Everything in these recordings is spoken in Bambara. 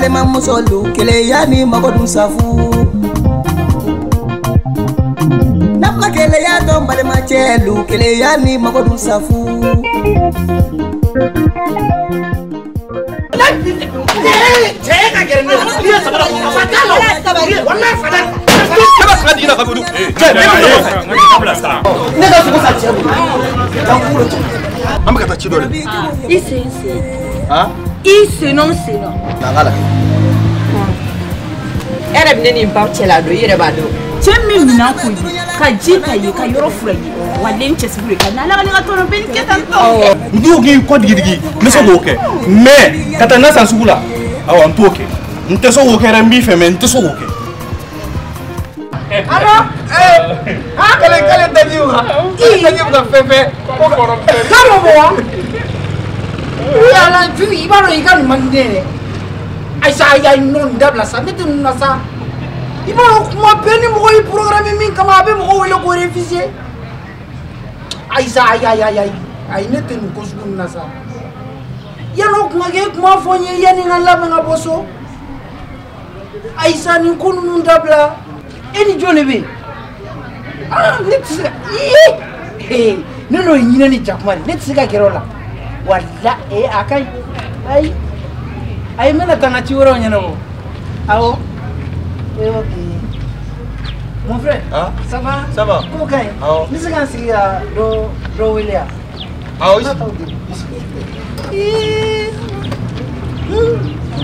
Balimamusolu keleya ni mago dun safu. N'a ma keleya dɔn balimacɛlu keleya ni mago dun safu. Cɛ ka gɛrɛ ne la. I ye sabara fa t'a la. Walahi fa t'a la. Ne b'a saga di la ka bolo. Cɛ ne bɛ sa. Ne ka sogo san cɛ bolo. Ka n kunkolo ci. An bɛ ka taa ci dɔ de. I sen sen. Han? I sen nɔ sen nɔ. Na n k'a lajɛ. E yɛrɛ bɛ ne ni n ba cɛ la don i yɛrɛ b'a dɔn. Cɛ min minɛn ko ye ka ji ta ye ka yɔrɔ fura ye wa den cɛsiri ka na ala ka ne ka tɔnɔ bɛ nin kɛ tan tɔ. N t'o k'i kɔ digidigi n bɛ se k'o kɛ mais ka taa na san sugu la awɔ n t'o kɛ n tɛ se k'o kɛ dɛ n b'i fɛ mais n tɛ se k'o kɛ. Allo k'ale k'ale daji wa daji bɛ ka fɛn fɛn k'a ma bɔ wa yala ju i b'a dɔn i ka nin man di ne ye dɛ ayisa ayi ayi non nin dabila sa ne tɛ ninnu na sa i b'a dɔn kuma bɛɛ ni mɔgɔ y'i programme min kama a bɛ mɔgɔw wele k'o réviser ayisa ayi ayi ayi ayi ayi ne tɛ nin ko sugu ninnu na sa yala o kuma kɛ e kuma fɔ n ye yanni n ka labɛn ka bɔ so ayisa nin ko ninnu dabila e ni jɔn de bɛ yen ah ne tɛ se ka iye ne n'o ye ɲinɛ ni jakuma de ne tɛ se ka gɛrɛ o la wala ee a ka ɲi ayi ayi n bɛna taa n ka ci wɛrɛw ɲɛnabɔ awɔ ee ok mon frère. Ah ça va. Ça va. Ko ka ɲi. Awɔ. N bɛ se ka n sigi ka dɔ dɔ wele yan. Awɔ i sigi.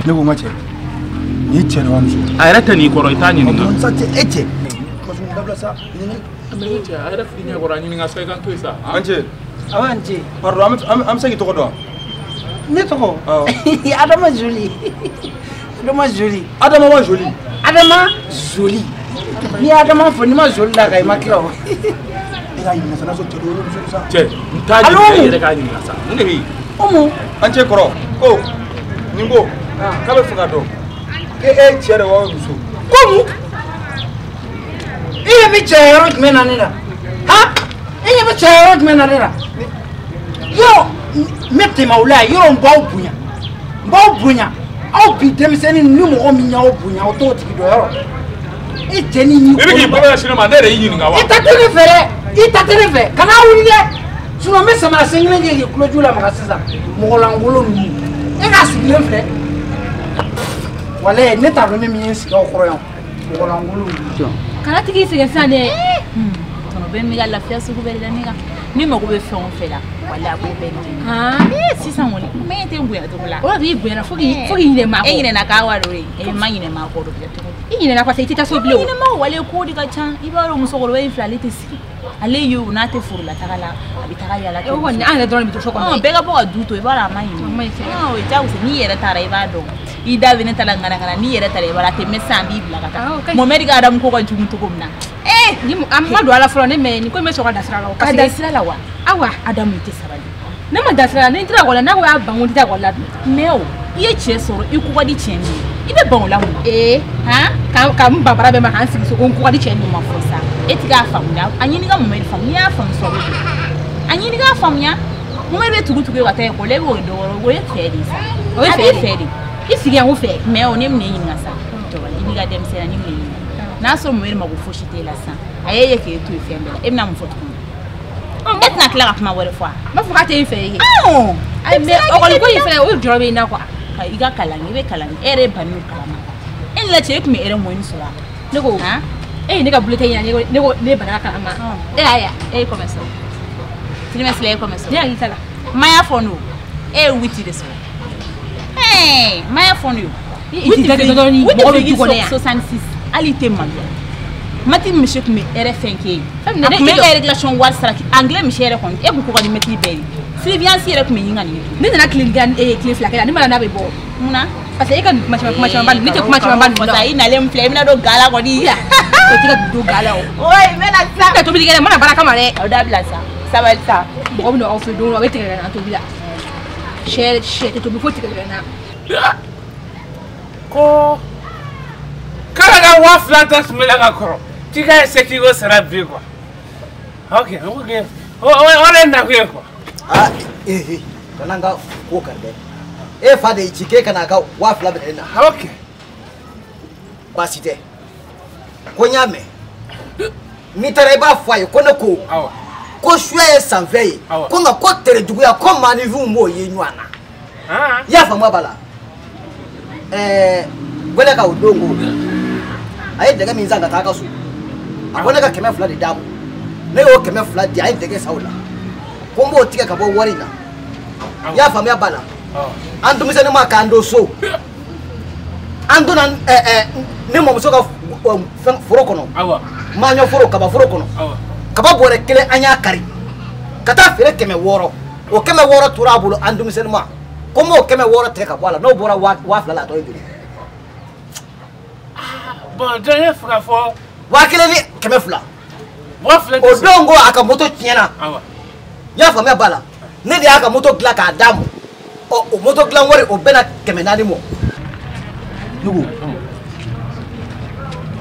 Ne ko n ka cɛ nin ye cɛ de wa muso. A yɛrɛ tɛ n'i kɔrɔ i t'a ɲininka. Sa cɛ e cɛ. Dabila sa. Cɛ a yɛrɛ fili ɲɛ kɔrɔ a ɲininka sa i ka to yen sa. An cɛ. Awɔ an cɛ. Pardon an bɛ se k'i tɔgɔ dɔn wa? Ne tɔgɔ. Awɔ. Adama Joli. Adama Joli. Adama wa Joli. Adama Joli. N'i ye Adama fɔ n'i ma Joli la kan i ma tila o. E k'a ɲininka sa n'a sɔrɔ cɛ don muso don sa. Cɛ n t'a ɲininka i yɛrɛ k'a ɲininka sa mun de bɛ yen. Umu. An cɛ kɔrɔ ko nin ko k'a bɛ fɛ ka dɔn k'e ye cɛ de wa muso. Ko mun? E ɲɛ bɛ cɛya yɔrɔ jumɛn na ne la? Han? E ɲɛ bɛ cɛya yɔrɔ jumɛn na ne la? Yɔrɔ n bɛ tɛmɛ aw la yɔrɔ n b'aw bonya n b'aw bonya aw bi denmisɛnnin ni mɔgɔ min y'aw bonya aw t'o tigi dɔn yɔrɔ e cɛ ni I bɛ k'i bolo ɲɛsin ne ma ne yɛrɛ y'i ɲininka wa. I ta tɛ ne fɛ dɛ i ta tɛ ne fɛ kana wuli dɛ sinon n bɛ samara sen kelen kɛ k'i tuloju lamaga sisan mɔgɔlankolon ninnu e k'a sigilen filɛ walayi ne t'a dɔn ne min ye n sigi aw kɔrɔ yan mɔgɔlankolon ninnu. Kana tigi sɛgɛn sisan dɛ. Tɔnɔ bɛ ne ka lafiya sugu bɛɛ de la ne kan ni mago bɛ fɛn o fɛn la walayi a b'o bɛɛ di. Sisan kɔni mais e tɛ n bonya cogo la. O de b'i bonya fo k'i ɲinɛ maa kɔ. E ɲinɛna k'a wa dɔ ye e ma ɲinɛ maa kɔ dɔ bilen cogo di. I ɲinɛna parce que i tɛ taa so bilen o. Ɲinɛ maa wale ko de ka ca i b'a dɔn musokɔrɔba in filɛ ale tɛ sigi ale ye o n'a tɛ foro la taga la a bɛ taga yala. O kɔni an yɛrɛ dɔrɔn de bɛ to so kɔnɔ. Bɛɛ ka bɔ ka du to i b'a dɔn a ma ɲi. A ma ɲi fɛnɛ. O ye diyagosa n'i yɛrɛ taara i b'a dɔn i da bɛ ne ta la ŋanaŋana n'i yɛrɛ taara i b'a dɔn a tɛ mɛn sisan an b'i bila ka taa. Mohamɛdi ka Adamu ko ka jugu cogo min na. Ni a ma don a la fɔlɔ ne mais nin ko in bɛ sɔrɔ ka da sira la o. Ka da sira la wa? Awa Adamu i tɛ sabali. Ne ma da sira la ni n taara ekɔli la n'a ko y'a ban ko n tɛ taa ekɔli la dun. Mais o i ye cɛ sɔrɔ i ko ka di cɛ min ye i bɛ ban o la mun na? Ee han ka n ban baara bɛɛ ma k'an sigi so ko n ko ka di cɛ min ma fɔ sa e ti k'a faamuya a ɲini ka Mohamɛdi faamu n'i y'a faamu sɔrɔ a ɲini k'a faamuya Mohamɛdi bɛ tugu tugu ka taa ekɔli la e b'o dɔ wɛrɛ o ye fɛ de ye sa. O ye fɛ de ye. I sigi yan ko fɛ. Mais o ne bɛna e ɲininka sa i n'i ka denmisɛnninya ne bɛna e ɲininka n'a sɔrɔ Mohamɛdi mako fosi t'e la sisan a y'e ye k'e to yen fɛn bɛɛ la e bɛna mun fɔ tuguni? E tɛna tila ka kuma wɛrɛ fɔ wa? N b'a fɔ k'a tɛ n fɛ ye. Ayi mais ekɔli ko in fɛnɛ o jɔrɔ bɛ n na quoi. I ka kalan i bɛ kalan e yɛrɛ ye banni kalama e ni la cɛ e tun bɛ erreur moyenne sɔrɔ wa? Ne ko e ye ne ka bulletin ɲini ne ko ne banna kalama e y'a ye e ye combien sɔrɔ? Trimestre la e ye combien sɔrɔ? Ne hakili t'a la. Maya fɔ ne o e ye 8 de sɔrɔ. Maya fɔ ne o. I tɛ dɔɔni mɔgɔ bɛ du kɔnɔ yan. 66 hali i tɛ maloya. Mati monsieur tun bɛ erreur fɛn k'e ye. A tun bɛ e ka régulation wari sara anglais monsieur yɛrɛ kɔni e kun ko ka di mɛtiri bɛɛ ye. Surveillance yɛrɛ tun bɛ ɲini ka nin ne nana tile fila kɛ la ne ma n'a bɛ bɔ. Munna? Parce que e ka nin kuma caman kuma caman ba ne tɛ kuma caman ba ninnu la. I nalen filɛ i bɛna don ga la kɔni. O tɛ ka don ga la o. Oyi n bɛna sa. Ne tɛ tobili kɛ dɛ n mana baara kama dɛ. O dabila sa sabali sa. Mɔgɔ bɛ na aw fɛ don o don a bɛ tigɛ na tobi la. Sɛ sɛ tɛ tobi fo tigɛ na. Ko k'ala ka 2000 ta tun bɛ la ka kɔrɔ k'i ka essayer k'i k'o sara bi quoi. Ok ok o de nakun ye quoi. Ah eh eh kana n ka ko kari dɛ. E fa de y'i ci k'e ka n'a ka 2000 minɛ ne na. Awɔ kɛ. Baasi tɛ. Ko n y'a mɛn. N'i taara i b'a fɔ a ye ko ne ko. Awɔ. Ko suya ye sanfɛ ye. Awɔ. Ko nka ko terejuguya ko maaninfinw b'o ye ɲɔgɔn na. Han. I y'a faamu ba la. Ɛɛ Gwɛlɛ ka o don ko a ye dɛgɛ min san ka taa a ka so. A ko ne ka 200 de d'a ma. Ne y'o 200 di a ye dɛgɛ san o la. Ko n b'o tigɛ ka bɔ wari in na. I y'a faamuya ba la. An denmisɛnnin ma k'an don so. An donna ne mamuso ka foro kɔnɔ. Awɔ. Maɲɔ foro kaba foro kɔnɔ. Awɔ. Kaba bɔrɛ kelen an y'a kari. Ka taa feere 600. O 600 tora a bolo an denmisɛnnin ma. Ko n b'o 600 tigɛ ka bɔ a la n'o bɔra 2000 la a tɔ ye joli? Bon donc e fɛ ka fɔ. 1200. 2000. O don ko a ka moto tiɲɛna. Awɔ. I y'a faamuya ba la. Ne de y'a ka moto dilan k'a d'a ma. Ɔ o moto dilan wari o bɛnna 400 ma. Ne ko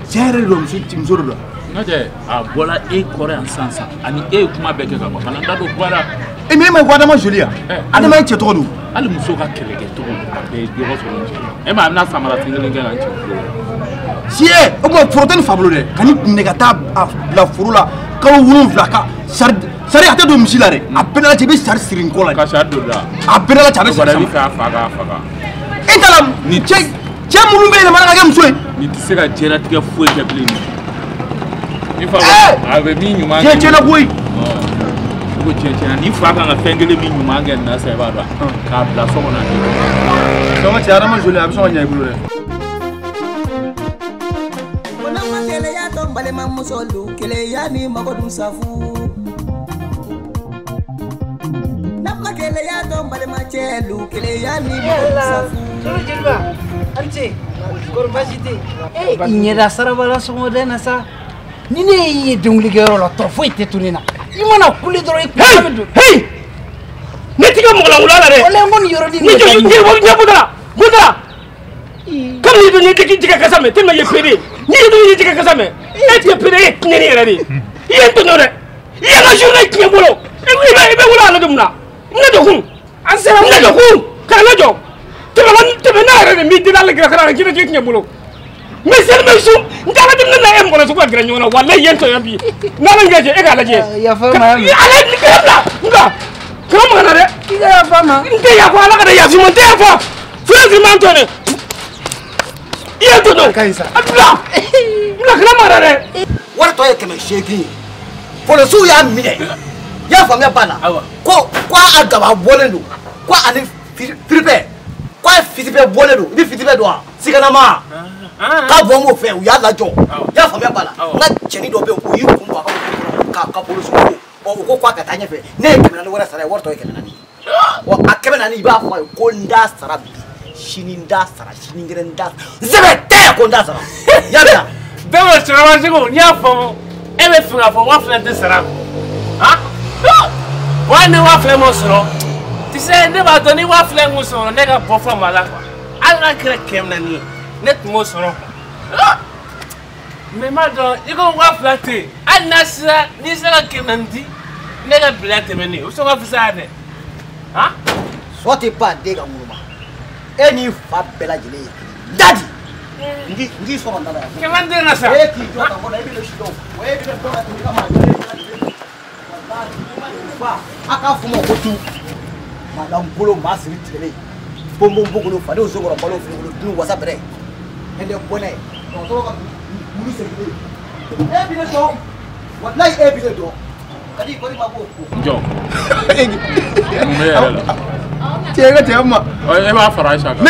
cɛ yɛrɛ de don muso de don. N'o tɛ a bɔra e kɔrɔ yan sisan sisan ani e ye kuma bɛɛ kɛ ka ban kana n da don kuma la. E mais e ma ye ko Adama joli yan. Adama ye cɛ tɔgɔ don. Hali muso ka kɛlɛkɛ tɔgɔ a bɛɛ ye ɲɔgɔn sɔrɔ n cɛ. E ma a bɛna samara sen kelen kɛ ka n cɛ tulo. Si o tuma foro tɛ ni fa bolo dɛ. Ka ni minɛ ka taa a bila foro la kalo 7 ka sari sari a tɛ don misi la dɛ. A bɛɛ n'Ala cɛ i bɛ sari siri n kɔ la. Ka sari don la. A bɛɛ n'Ala cɛ a bɛ sari sama. I bɛ fɛ a fa k'a faga. E t'a la cɛ cɛ minnu bɛ yɛlɛma ka kɛ muso ye. Nin tɛ se ka diɲɛlatigɛ foyi kɛ bilen. Ni fa a bɛ min ɲuman kɛ. Diɲɛ tiɲɛna koyi. Ko tiɲɛ tiɲɛna ni fa kan ka fɛn kelen min ɲuman kɛ nin na sisan i b'a dɔn k'a bila so kɔnɔ a tɛ. Sɔngɔ cɛ Adama joli a bɛ sɔn ka ɲɛ i bolo dɛ. Ko n'an ma keleya to n balimamusolu keleya ni mago dun safu. N'an ma keleya to n balimacɛlu keleya ni mago dun safu. Sɔrɔ jeliba a ni ce kɔri baasi tɛ yen. E ɲɛda sarabala sɔgɔmada in na sa. Ni ne y'i ye denkulikɛyɔrɔ la tɔ foyi tɛ to ne na. I mana kule dɔrɔn i kunkolo bɛ don. Hey! Ne t'i ka mɔgɔlankolon la dɛ. Walayi n ko nin yɔrɔnin de ka ɲi. Ni jɔ ɲɛ bɔtɔ la kabini i don ni jɛgɛ kasa mɛn tellement i ye pédé n'i ye don ni jɛgɛ kasa mɛn e tɛ pédé e ye tiɲɛni yɛrɛ de ye i ye n tɔɲɔ dɛ i ye n ka journée tiɲɛ n bolo i bɛ wolo a lajɔ mun na ne jɔ kun an sera ne jɔ kun ka ne jɔ tɛmɛ n'a yɛrɛ de n b'i deli ala kira kira k'i tiɲɛ n bolo. Mais seli bɛ sun n tɛ ala deli na e mɔgɔ sugu ka gɛrɛ ɲɔgɔn na walayi i ye n tɔɲɔ bi n'ala y'i lajɛ e k'a lajɛ. Yafa ma ala ni kira bila n bila kana maga n na dɛ. I ka yafa ma. N tɛ yafa ala kana yafa ma n tɛ yafa fɛn fɛn m'an tɔɲɔ i ye n tɔɲɔ. Ka ɲi sa. A bila n bila kana maga n na dɛ. Wari tɔ ye 800 ye polisiw y'a minɛ i y'a faamuya ba la ko a gaba bɔlen don ko ani firipɛ ko a fitipɛ bɔlen don i bɛ fitipɛ don wa siganama. K'a bɔ m'o fɛ u y'a lajɔ i y'a faamuya ba la n ka cɛnin dɔ bɛ yen o y'i kun bɔ a ka ka polisiw ko ɔ u ko k'a ka taa ɲɛfɛ ne ye 400 wɛrɛ sara ye wari tɔ ye 400 ye ɔ a 400 i b'a fɔ a ye ko n t'a sara bi sini n t'a sara sinikɛnɛ n t'a sara sɛbɛ tɛ ko n t'a sara i y'a mɛn. Bɛɛ ma sirabaseko n'i y'a faamu e bɛ fɛ k'a fɔ 2000 tɛ sara han wa ni 2000 m'o sɔrɔ tu sais ne b'a dɔn ni 2000 m'o sɔrɔ ne ka bɔ fɛn b'a la quoi hali n'a kɛra 400 ye. Ne tun b'o sɔrɔ mais n b'a dɔn i ko 2000 tɛ yen hali n'a sera n'i sera ka 400 di ne ka bila tɛmɛnen o bɛ sɔn ka fisaya dɛ han. Sɔ tɛ ban den ka ŋunuma e n'i fa bɛɛ lajɛlen ye kelen dadi n k'i sɔrɔ n da la yan. 400 den na sa. E k'i jɔ ka bɔ la e bɛ ne si dɔn o e bɛ ne dɔn ka tɛmɛ i ka maa bɛɛ lajɛlen a k'a fɔ ma ko tu maa lankolon maa siri tigɛlen ponponpogolo fadenw sokɔrɔ balo finikolo dun wasa bɛrɛ. Ɛnde bɔnɛ dɔgɔtɔrɔ ka muru seginnen e bi ne dɔn walayi e bi ne dɔn ka di kɔni ma ko. Jɔ mun bɛ yɛrɛ la. Cɛ ka cɛ ma. E b'a fara Ayisa kan.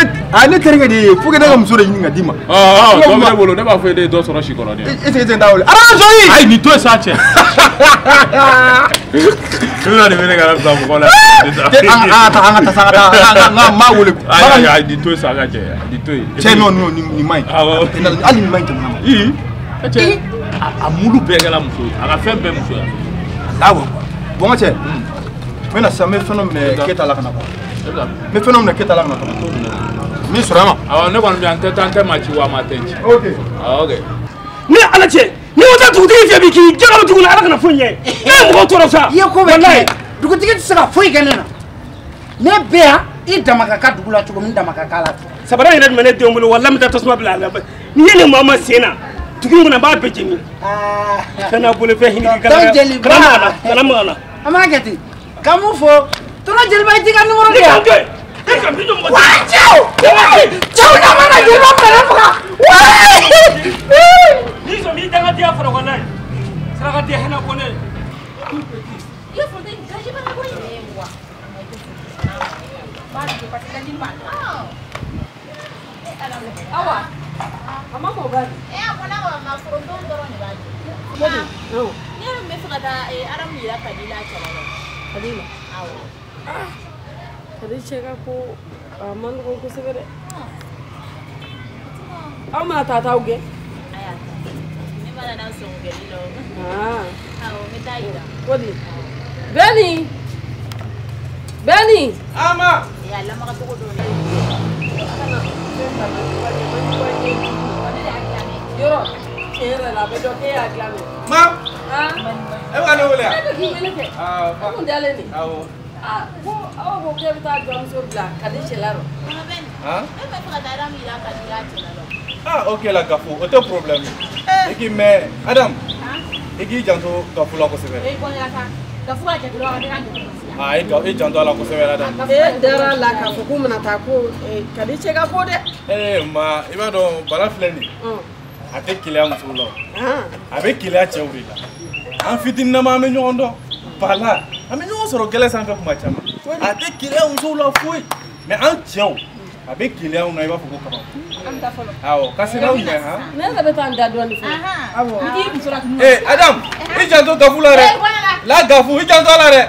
Ne terikɛ de ye fo que ne ka muso de ɲini ka d'i ma. Ɔ dɔ bɛ ne bolo ne b'a fɔ e de ye dɔ sɔrɔ si kɔrɔ de. E tɛ t'a wele. Adama Joyi. Ayi nin to yen sa cɛ. I bɛna nin wele ka na bila mɔgɔ la. An ka taa an ka taa an ka maa wele. Ayi ayi nin to yen sa ka cɛ nin to yen. Cɛ non non nin man ɲi. Hali nin man ɲi jamana ma. I cɛ a mulu bɛɛ kɛra muso ye a ka fɛn bɛɛ muso ye. Awɔ bon n ka cɛ n bɛna sisan n bɛ fɛn dɔ minɛ Keyita la ka na quoi. N bɛ fɛn dɔ minɛ Keyita la ka na min sɔrɔ a ma. Awɔ ne kɔni bɛ yan n tɛ taa n tɛ maa ci wa maa tɛ n ci. Ok. Ok. Ni Ala cɛ ni ko taa dugutigi fɛ bi k'i jagalo dugu la Ala kana foyi ɲɛ e ye mɔgɔw tɔɔrɔ sa. I ye ko bɛɛ kɛ dugutigi tɛ se ka foyi kɛ ne na ne bɛ yan I dama ka kan dugu la cogo min dama ka kan la ten. Sabara yɛrɛ tun bɛ ne denw bolo walahi n bɛ taa tasuma bila a la. N'i ye nin maa ma sen na dugu in kɔnɔ n b'a bɛɛ jeni. Fɛn n'a bolo fɛn hinɛ tonton Jeliba kana maga n na. An b'a kɛ ten ka mun fɔ tonton Jeliba i t'i ka numéro di yan. Waa cɛw cɛw na mana Jeliba minɛ ne faga. N'i sɔn b'i dangadenya fara kɔnɔ ye sarakaden hinɛ ko ne. I ye foronto in gaji ba la koyi. Awa, a ma mɔ bari. A mɔna ka ma foronto dɔrɔn de b'a jɛ. Ne yɛrɛ bɛ fɛ ka taa Aramu yira Kadi la cɛla la. Kadi la? Awɔ. Kadi cɛ ka ko a man nɔgɔn kosɛbɛ dɛ. Aw mana taa t'aw gɛn. Ayi ne ma nana sɔn gɛnni la o. Awɔ n bɛ taa yira. Ko di? Bɛni! Bɛni! Ama! A lamaga cogo dɔ la. Yɔrɔ tiɲɛ yɛrɛ la a bɛ dɔn k'e y'a dilan dɛ. Ma! E bɛ ka ne wele wa? Ne bɛ k'i wele kɛ. E kun dalen de. Awɔ. Ko aw ko k'e bɛ taa jɔnmuso bila Kadi cɛla rɔ. Mama Bɛni. Ne bɛ fɛ ka taa Aramu yira Kadi la cɛla rɔ. Ah ok la Gafo o tɛ problème ye. I k'i mɛn Adam. I k'i janto Gafo la kosɛbɛ. E kɔni ka taa Gafo ka jate la ne ka jate. Ah i janto a la kosɛbɛ Adam. E dara la k'a fɔ k'u bɛna taa ko Kadi cɛ ka ko dɛ. Ee ma i b'a dɔn bana filɛ nin ye. A tɛ keleya musow la o. A bɛ keleya cɛw de la. An fitininama an bɛ ɲɔgɔn dɔn. Bala an bɛ ɲɔgɔn sɔrɔ gɛlɛ sanfɛ kuma caman. A tɛ keleya musow la foyi. Mais an cɛw a bɛ keleya anw na i b'a fɔ ko kaba. An bɛ taa fɔlɔ. Awɔ ka se n'aw ɲɛ han. Ne yɛrɛ bɛ taa n da dɔɔnin fɔlɔ. Awɔ. I k'i muso la tuguni. Ee Adam i janto Gafo la dɛ. La Gafo i janto a la dɛ.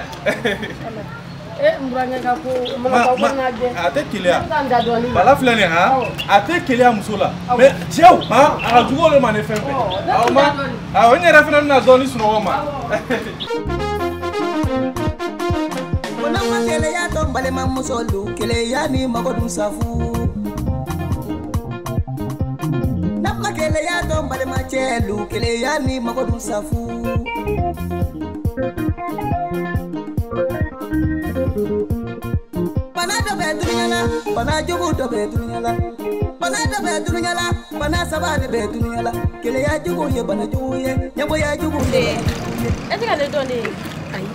E n burankɛ ka ko mana taa ko n'a jɛ. A tɛ keleya. Ne bɛ taa n da dɔɔnin. Bala filɛ nin ye han. A tɛ keleya muso la. Mais cɛw han a ka jugu olu ma ni fɛn bɛɛ. Awɔ ma awɔ n yɛrɛ fana bɛna dɔɔnin sunɔgɔ ma. Ko keleya to balimamusolu keleya ni mago dun safu. Nama keleya to balimacɛlu keleya ni mago dun safu. Bana dɔ bɛ dunuya la, bana jugu dɔ bɛ dunuya la. Bana dɔ bɛ dunuya la, bana saba de bɛ dunuya la. Keleya jugu ye bana jugu ye, ɲɛgoya jugu ye bana jugu ye. E tɛ ka ne dɔn ne ye? Ayi.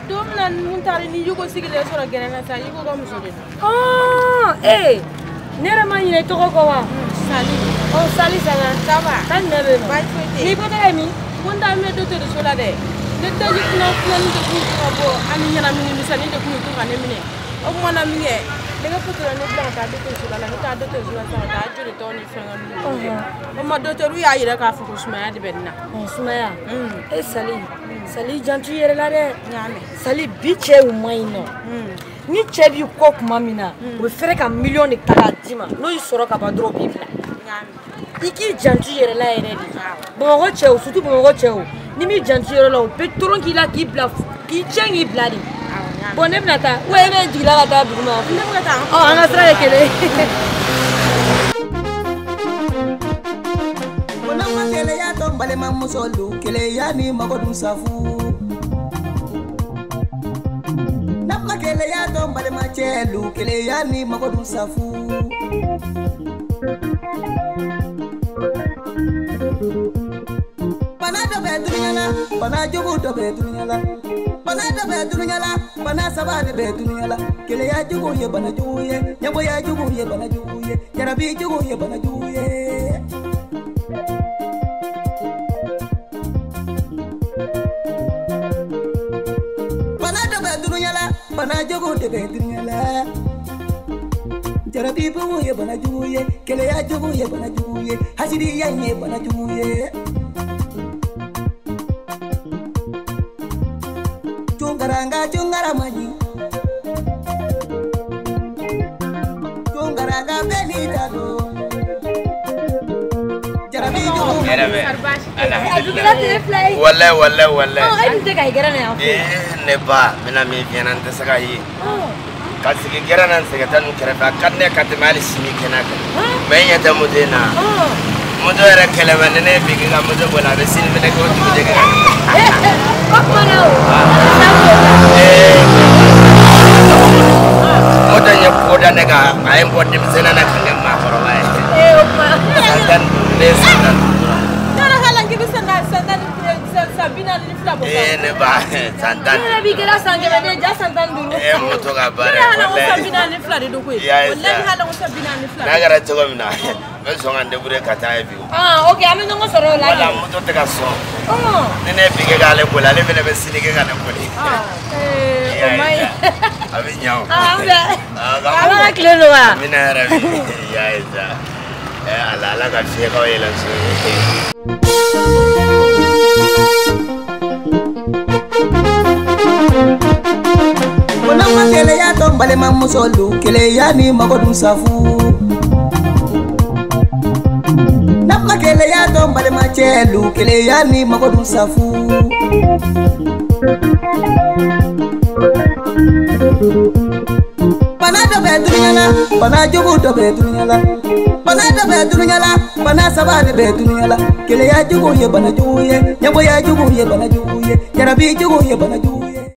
Don min na n taara ni Yugo sigilen sɔrɔ gɛrɛn na sisan, Yugo ka muso de don. Ee ne yɛrɛ ma ɲinɛ i tɔgɔ kɔ wa? Sali. Ɔ Sali Sanga. Ça va? Kan jumɛn bɛ yen nɔ? Baasi foyi tɛ yen. N'i bɔtɔ ye min? Ko n taa n bɛ dɔgɔtɔrɔso la dɛ. Ne daji kunna de kun bɛ to ka bɔ ani ɲɛnamini misɛnnin de kun bɛ to ka ne minɛ. O tuma na min kɛ ne ka foto la ne bila ka taa dɔgɔtɔrɔso la ne taa dɔgɔtɔrɔso la sisan ka taa jolitaw ni fɛngɛ ninnu kɛ. O ma dɔgɔtɔrɔw y'a jira k'a fɔ ko sumaya de bɛ ne na. Sumaya? E Sali, Sali janto i yɛrɛ la dɛ. N y'a mɛn. Sali bi cɛw man ɲi nɔ. Ni cɛ b'i kɔ tuma min na, u bɛ fɛrɛ ka miliyɔn de ta k'a d'i ma. N'o y'i sɔrɔ ka ban dɔrɔn u b'i bila. I k'i janto i yɛrɛ la yɛrɛ de. Bamakɔ cɛw surtout Bamakɔ cɛw n'i m'i janto i yɛrɛ la u bɛ tɔrɔ k'i la k'i bila k'i tiɲɛ k'i bila de. Bon ne bɛna taa ou e bɛ jigin ka taa dugu ma. Ne bɛ taa. Ɔ an ka sira ye kelen ye. Ko n'an ma keleya to balimamusolu keleya ni mago dun safu. N'an ma keleya to balimacɛlu keleya ni mago dun safu. Bana dɔ bɛ dunuya la, bana jugu dɔ bɛ dunuya la. Bana dɔ bɛ dunuya la, bana saba de bɛ dunuya la. Keleya jugu ye bana jugu ye, ɲɛgoya jugu ye bana jugu ye, jarabi jugu ye bana jugu ye. Bana dɔ bɛ dunuya la, bana jugu de bɛ dunuya la. Jarabi jugu ye bana jugu ye, keleya jugu ye bana jugu ye, hasidiya ye bana jugu ye. Chungaranga chungara maji, chungaranga benita do. Jarabi jugu. Alhamdulilayi. Walayi walayi walayi. Ɔ e dun tɛ ka i gɛrɛ na yan fɛ. Ne ba n bɛna min f'i ɲɛna n tɛ se k'a ye. Ka sigi gɛrɛ na n sɛgɛta ninnu kɛrɛfɛ a ka di ne ye ka tɛmɛ hali sini kɛnɛ kan. Mais n ɲɛ tɛ moto in na. Moto yɛrɛ kɛlɛ bɛ ni ne ye bi kɛ ka moto boli a bɛ sini fɛnɛ kɛ o dugujɛ kɛ ka. O tuma na o. Moto A ye n bɔ denmisɛnninya na ka kɛ maakɔrɔba ye. Ee o tuma. San 15 ne ye san 15 dɔrɔn. Ne yɛrɛ hakili la k'i bɛ san 42 bɔ. Ee ne ba san 10. Ne yɛrɛ b'i kɛra san 100 den ja san 15. Ee moto ka baara ye. Ne yɛrɛ hakili la ko san 42 de don koyi. Walahi hakili la ko san 42. N'a kɛra cogo min na n bɛ sɔn ka n débrouiller ka taa yen bi. Ah ok an bɛ ɲɔgɔn sɔrɔ o la. Wala moto tɛ ka sɔn. Ni ne ye bi kɛ k'ale boli ale fana bɛ sini kɛ ka ne boli. Ee o ma ɲi. A bɛ ɲa o. Ah an bɛ. Ala ka tile nɔgɔya. Amina yarabi. I y'a ye sa. Ala ala ka fiyɛkaw yɛlɛn so ye. N'a ma keleya dɔn balimamusolu keleya ni mago dun safu. N'a ma keleya dɔn balimacɛlu keleya ni mago dun safu. Bana dɔ bɛ dunuya la, bana jugu dɔ bɛ dunuya la. Bana dɔ bɛ dunuya la, bana saba de bɛ dunuya la. Keleya jugu ye bana jugu ye, ɲɛgoya jugu ye bana jugu ye, jarabi jugu ye bana jugu ye.